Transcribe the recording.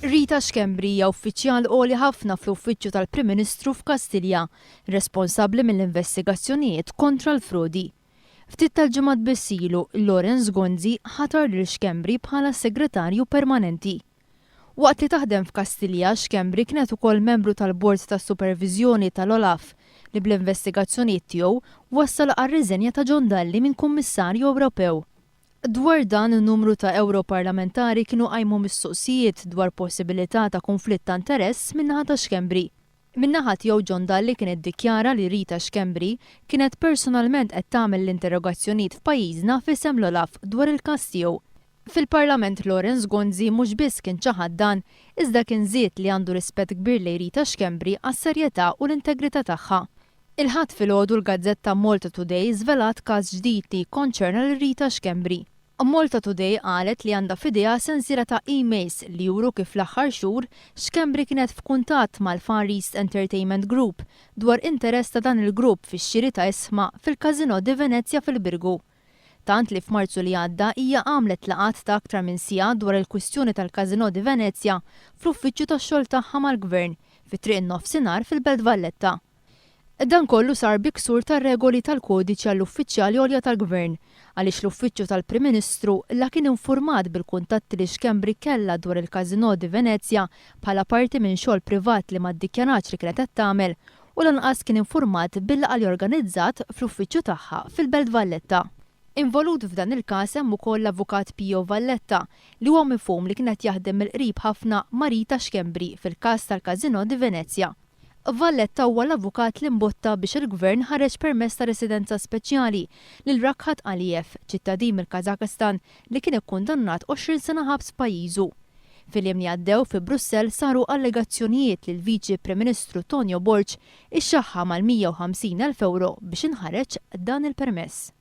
Rita Schembri hija uffiċjal għoli ħafna fl-Uffiċċju tal-Prim Ministru f'Kastilja, responsabbli mill-investigazzjonijiet kontra l-frodi. Ftit tal-ġimgħat biss ilu, Lawrence Gonzi ħatar lil Schembri bħala segretarju permanenti. Waqt li taħdem f'Kastilja, Schembri kienet ukoll membru tal-Bord tas-Superviżjoni tal-OLAF li bl-investigazzjonijiet tiegħu wassal għar-riżenja ta' John Dalli minn Kummissarju Ewropew. Dwar dan, numru ta' Ewroparlamentari kienu qajmu mistoqsijiet dwar possibilità ta' kunflitt ta' interess min-naħa ta' Schembri. Min-naħa tiegħu John Dalli kien iddikjara li Rita Schembri kienet personalment qed tagħmel l-interrogazzjonijiet f'pajjiżna f'isem l-OLAF dwar il-każ tiegħu. Fil-Parlament Lawrence Gonzi mhux biss kien ċaħad dan, iżda kien żied li għandu rispett kbir lejn Rita Schembri għas-serjetà u l-integrità tagħha. Il-Ħadd filgħodu l-gazzetta Malta Today żvelat każ ġdid li jikkonċerna lil Rita Schembri. Malta Today qalet li għandha f'idejha sensiela ta' emails li juru kif fl-aħħar xhur Schembri kienet f'kuntatt mal-Far East Entertainment Group dwar interess ta' dan il-grupp fix-xiri ta' isħma fil-Casino di Venezia fil-Birgu. Tant li f'Marzu li għadda hija għamlet laqgħat ta' aktar minn siegħa dwar il-kwistjoni tal-Casino di Venezia fl-uffiċċju tax-xogħol tagħha mal-Gvern fi Triq in-Nofsinhar fil-Belt Valletta. Dan kollu sar bi ksur tar-regoli tal-kodiċi għall-uffiċjali għolja tal-Gvern, għaliex l-Uffiċċju tal-Prim Ministru la kien infurmat bil-kuntatti li Schembri kellha dwar il-Casino di Venezia bħala parti minn xogħol privat li ma ddikjaratx li kienet qed tagħmel u lanqas kien infurmat bil-laqgħa li organizzat fl-uffiċċju tagħha fil-Belt Valletta. Involut f'dan il-każ hemm ukoll l-Avukat Pio Valletta li huwa mifhum li kien qed jaħdem mill-qrib ħafna ma' Rita Schembri fil-każ tal-Casino di Venezia. Valletta huwa l-avukat li mbotta biex il-Gvern ħareġ permess ta' residenza speċjali lil Rakhat Aliyev, ċittadin mill-Kazakhstan li kien ikkundannat 20 sena ħabs f'pajjiżu. Fil-jiem li għaddew fi Brussell saru allegazzjonijiet li l-Viċi Prim Ministru Tonio Borg ixxaħħam għal 150,000 ewro biex inħareġ dan il-permess.